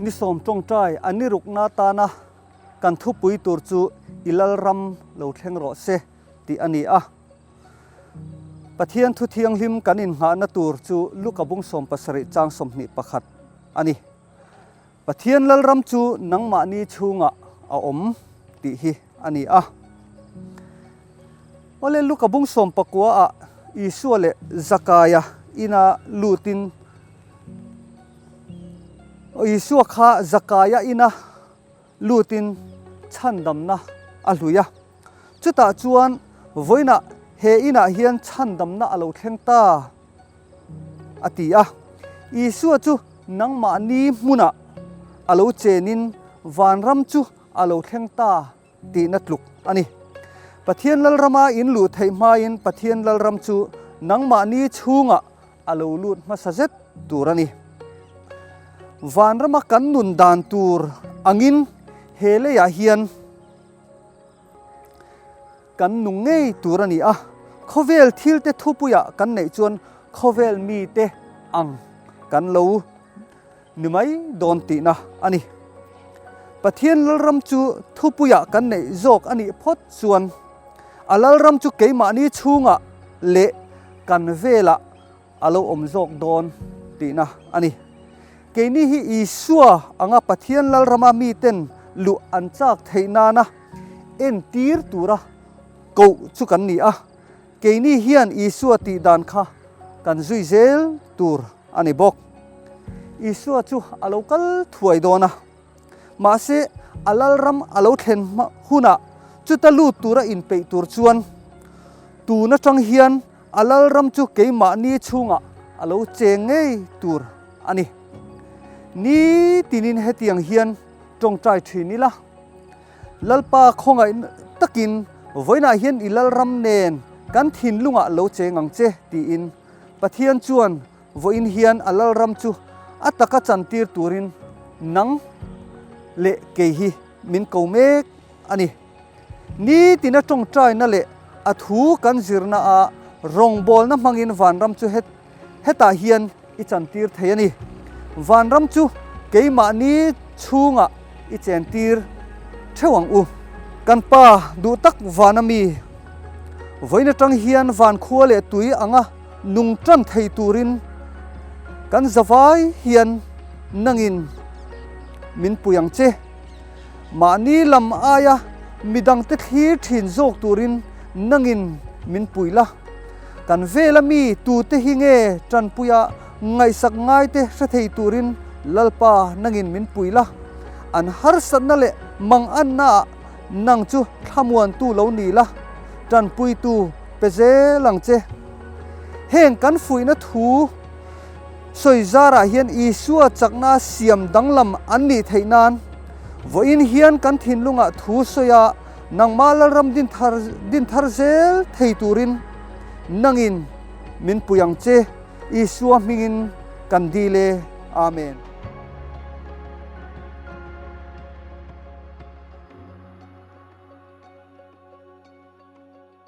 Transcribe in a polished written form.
Ni sawm tawngtai a ni rukna tana kan thupui tur chu I Lalram lo thleng rawh se tih a ni a. Pathian thu thianghlim kan innghahna tur chu Luka bung 70 chang 21 a ni. Pathian Lalram chu nangmahni chhungah a awm tih hi a ni a. Awle Luka bung 19 ah Isua leh Zakaia ina lutin Isua kha Zakaia ina lutin chhandamna a hlui a. Chutah chuan vawiinah he inah hian chhandamna a lo thleng ta a ti a. Isua chu nangmahni hmunah a lo chenin vanram chu a lo thleng ta tihna tluk a ni. Pathian Lalrama in luh theih hmain Pathian Lalram chu nangmahni chhungah a lo lut hmasa zet tur a ni. Vanrama kan nun dan tur angin he leiah hian kan nung ngei tur a ni a, khawvel thilte thupuiah kan neih chuan khawvel mite ang kan lo ni mai dawn tihna a ni. Pathian Lalram chu thupuiah kan neih zawk a nih phawt chuan a Lalram chu keimahni chhungah leh kan velah a lo awm zawk dawn tihna a ni. Keini hi Isua anga Pathian Lalrama miten luh an chak theih nana entir tura koh chu kan ni a. Keini hian Isua tih dan kha kan zui zel tur a ni bawk. Isua chu a lo kal thuai dawn a, mahse a Lalram a lo thlen hunah chuta lut tura inpeih tur chuan tun atang hian a Lalram chu keimahni chhungah a lo cheng ngei tur a ni. Nitinin hetiang hian tawngtai thin ila. Lalpa khawngaih takin vawiinah hian i Lalram nen kan thinlungah lo cheng ang che tiin Pathian chuan vawiin hian a Lalram chu a taka chantir turin nang leh kei hi min ko mek a ni. Nitina tawngtaina leh a thu kan zirna ah rawngbawlna hmangin vanram chu hetah hian i chantir thei a ni. Vanram chu keimahni chhungah i chentir theuh ang u. Kan Pa duh tak vana mi, vawiin atang hian van khua leh tui anga nung tan thei turin kan zavai hian nangin min pui ang che. Mahni lam aia midangte thlir thin zawk turin nangin min pui la. Kan vela mi tute hi nge tanpuia ngaihsak ngaite hre thei turin Lalpa nangin min pui la. An harsatna leh mangannaah nang chu thlamuantu lo ni la, tanpuitu pe zel ang che. Heng kan fuihna thu sawi zarah hian Isua chakna siam danglam an nih theih nan vawiin hian kan thinlungah thu sawi a, Nangmah Lalram din thar din thar zel thei turin nangin min pui ang che, Isua hmingin kan dil e. Amen.